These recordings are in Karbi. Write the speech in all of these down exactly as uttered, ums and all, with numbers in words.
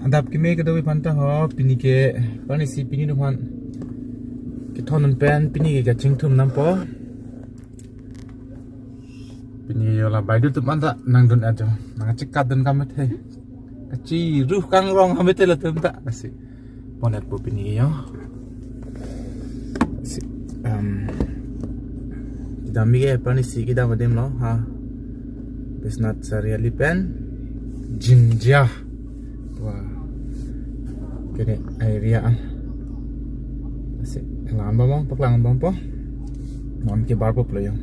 Adap keme kedo aphan ta ho, pini ke, pani si pini do aphan kethondun pen, pini ke kachingthum dampo. Pini yo la baideo atum anta nangdun ajo, nangchekatdun kamathe. Kachiru kangrong kamathe latum ta, lasi pon-etpo pini yo. Si, um, kedam ke pani si kedam adim lo ha. Biswanath Chariali pen Jinja. Wah. Kene area an. Si, lang bang, paklang bangpo. Nam ke barpo plo yo.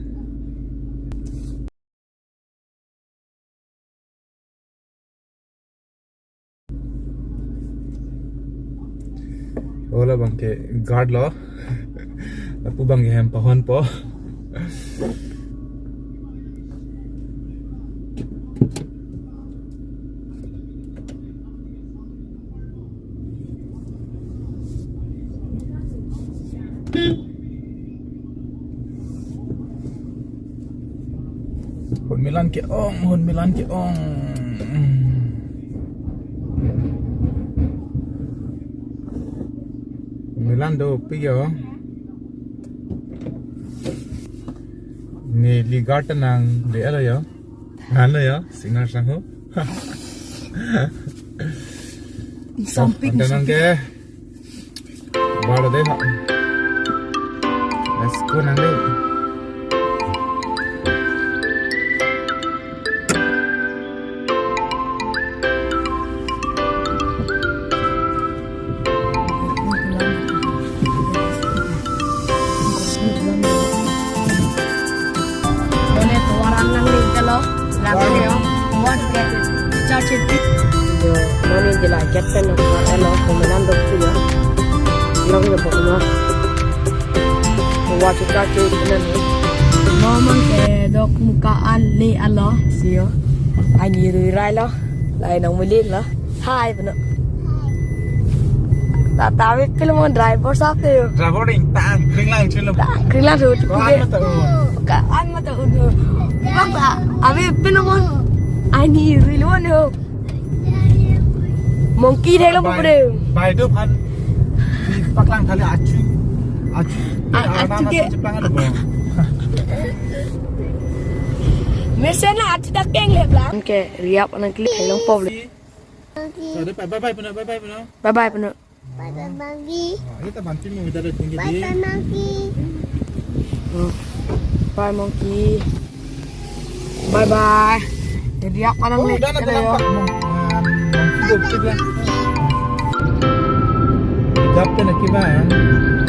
Ola abang ke guard lo. Lapu abang ke hem pahonpo. Hunmilan ke-ong, hunmilan ke-ong. Hunmilan dopik yo. Neli guard ta nangle lo yo. Halo yo, singer sangho. Sampik. Ante nang ke. Bar de ha. Let's go nangle. Mane tovar an nangle telo, lake yo, what get charge it. Yo, mane jela jet pen no, elo, komelan dok tu yo. Long yo pokno. What charge it nang. Mo man ke dok muka an le alo, si yo. Ai ni rui rai lo, lai nang mulik lo. Hai, pano. Ta, ta, ave pilo mo driver sahab te yo. Driver ingtang, kringlang chelo. Ta, kringlang chelo. Ko-an mata un. Ko-an mata un. Bang ta, ave pilo mo. Ai ni rui lo no. Monkey thek lo pupure. Baideo aphan. Paklang kali achu. Achu. Ah, achu ke. Achu paklang lo bo. Mesen la achu ta keng le plang. Ke riap anang kili thek long pop le. Sorry, bye bye, bye, pano, bye, bye, pano. Bye bye, pano. Bye bye, monkey. Ah, kita bantu mo, kita ada tinggi. Bye bye, monkey. Hmm. Bye, monkey. Bye bye. Jadi apa nang? Oh, le, udah, udah, kita yo. Nampak. Mong-, um, monkey dopik la. Dap pen akiba,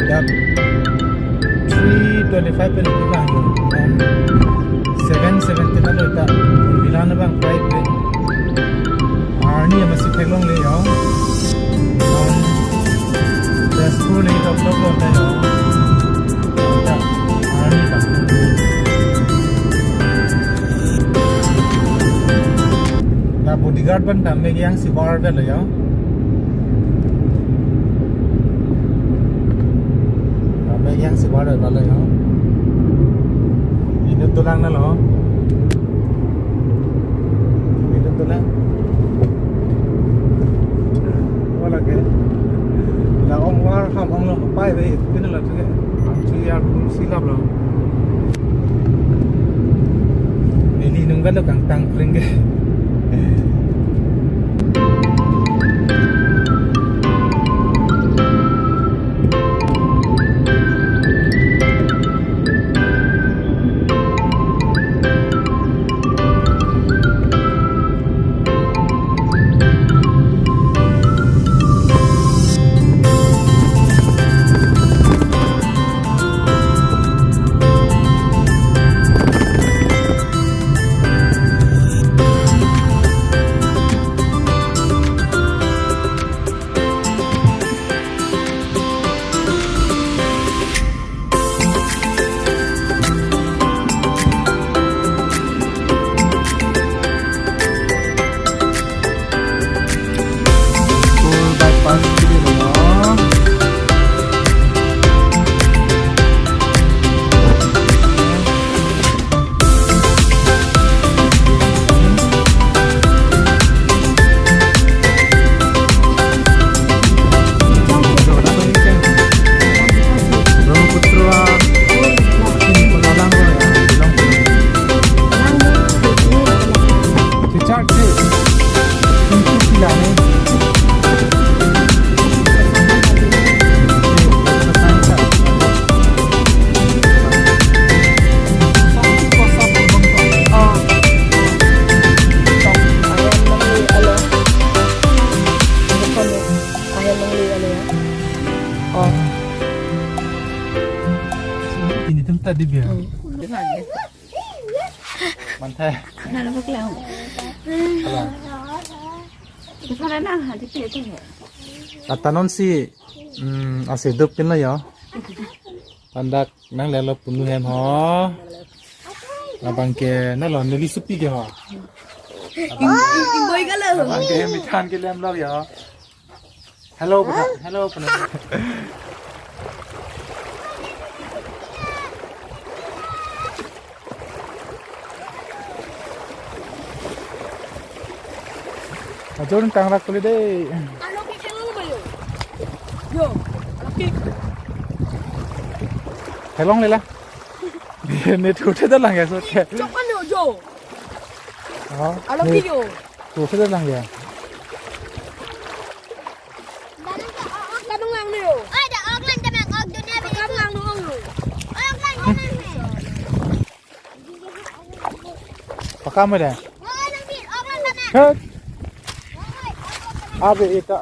dap three twenty-five pen akiba. Um, seven seventeen alo ta. Bilan abang five pen. Arni amatsi theklongle yo. Tezpur le tok tok lo ta yo. Ta arni ta. La bodyguard pen dam me yang si bar vel yo. Dam me yang si bar vel yo. Ini tulang na lo. Minit tu na. Wala ke. La ong war ham ong lo pai ve, pin la tu ke. Ang tu ya ru si lap lo. Ini nungkan tu kangtang pring ke. Di biar. Hmm. Mantai. Nana baklang. Kalau. Kita nang hadi kita ya. Kata non si, hmm, asi dupin lo ya. Pandak nanglelo punu hem ho. Labang ke nalo neli supi ke ho. Imboi kalo. Labang ke mithan ke lem lo ya. Hello, puna. Hello, puna. Ajor tangrak kuli dei. Alo ki kelong ba yo. Yo, alo ki. Kelong lela. Ne thu the dalang ya sot ke. Chok kan yo jo. Oh. Alo ki yo. Thu the dalang ya. Kadang lang ni yo. Ay, da ok lang, kadang ok dunia. Kadang lang no ong lo. Ok lang, kadang lang. Pakam mo da? Hey. Abe ita.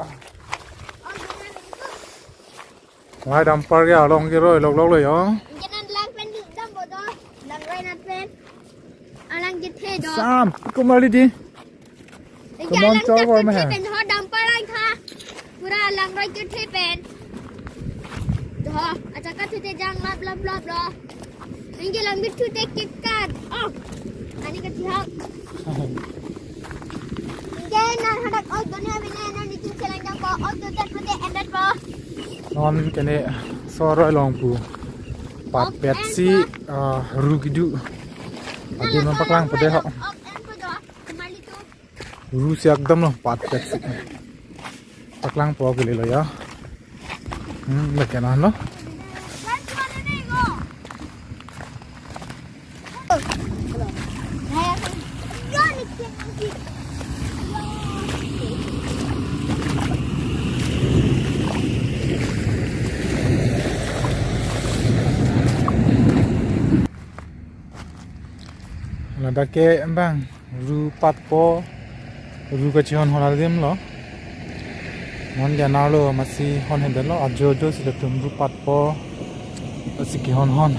Wah, dumper ke along ke roi lok lok lo yo. Janan lang pen di dam bodo. Lang roi na pen. Alang jithe do. Sam, kumali di. Come on, alang chor bor mein hai. Pen ho dumper lang tha. Pura lang roi jithe pen. Do, acha ka thute jang lap lap lap lo. Anke lang bit thu te kit kat. Oh. Ani ka thihak. Anke non hadak ok dunia bine non nitin chelang jang po ok dunia pute endet po. Non kene sor along pu. Patpet si, ah, ru kedo. Adi non paklang pu de ho. Ok en po do. Kemali tu. Ru si ekdom lo, patpet si. Paklang po ke lelo ya. Hmm, lake na lo. Ladak ke embang ru patpo, ru kachihon hon adim lo. Non janar lo masi hon hendel lo, ajo ajo si latum ru patpo, si kehon hon.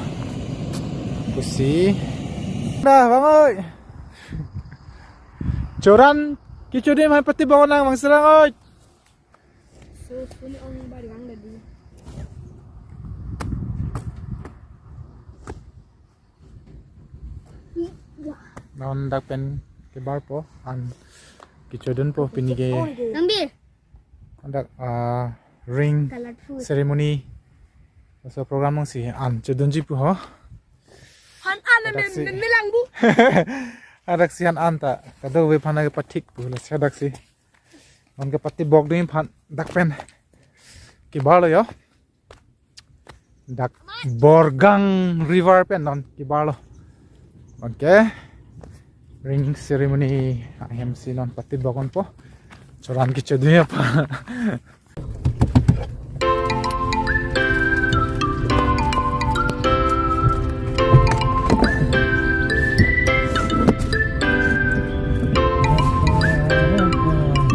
Pusi. Dah, bang oi. Choran kecho adim hai pati bang nang bang serang oi. So, suni ong bari bang dadi. Non dak pen kebar po, an kechodun po pini ke. Nang bi. Dak, ah, ring ceremony. So program nang si an chodunji pu ho. Han an. Dak si. Melang bu. Dak si han an ta. Kado ve phana ke pathik pu la si dak si. Non ke pati bok ding phan dak pen kebar lo yo. Dak Borgang River pen non kebar lo. Okay. Ring ceremony ahem si non pati bok on po. Choran kecho dunia pa.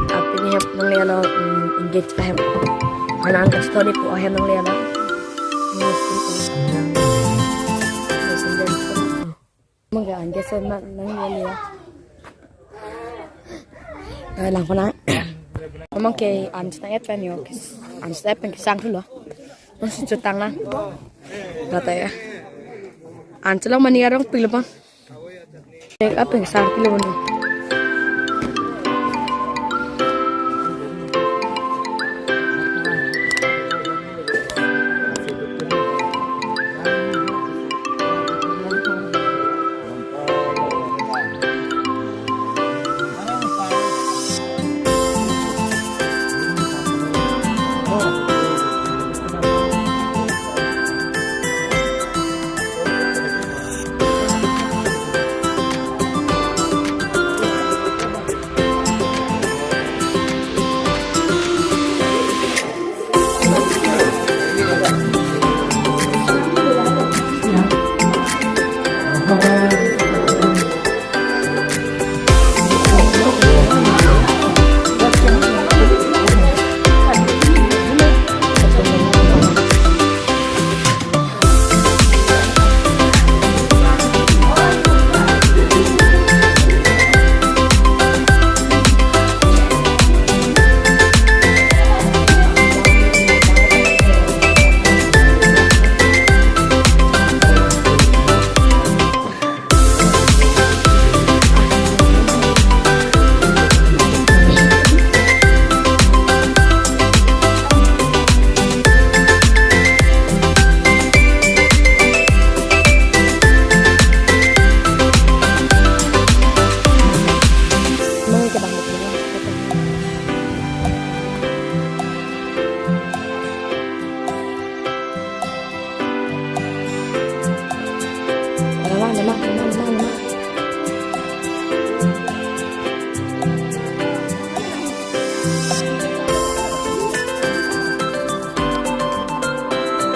Apini hep nanglelo, mm, engage ahem. Anan ka story po ahem nanglelo. Mungkin an ke son na nanglelo. Eh, lang pona. Mungkin an chitang et pen yo. An chitang et pen kesang thulo. Masih chutang lang. Data ya. An chelong mani arong pilo bang. Ek apeng sang pilo bang.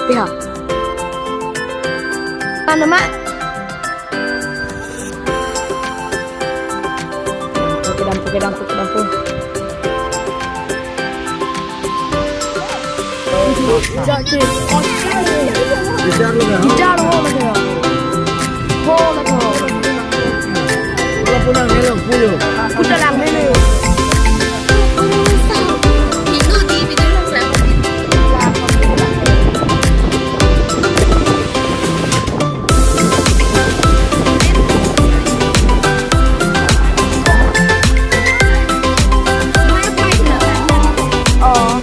Piha. Ano ma? Kedam, kedam, kedam. Jaki. Bicara lu ya. Bicara lu ya. Ho lagi ho. Walaupun yang melok puyo. Kuda lang mene. Oh.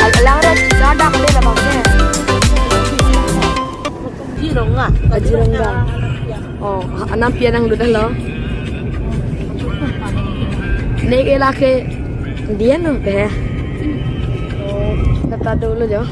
Al-, alang ra chika dak le labang ke. Jirong ah. Ah, jirong ah. Oh, ha-, anam pian nanglut lo. Nek ela ke dian lo teh. Kata dulu jo.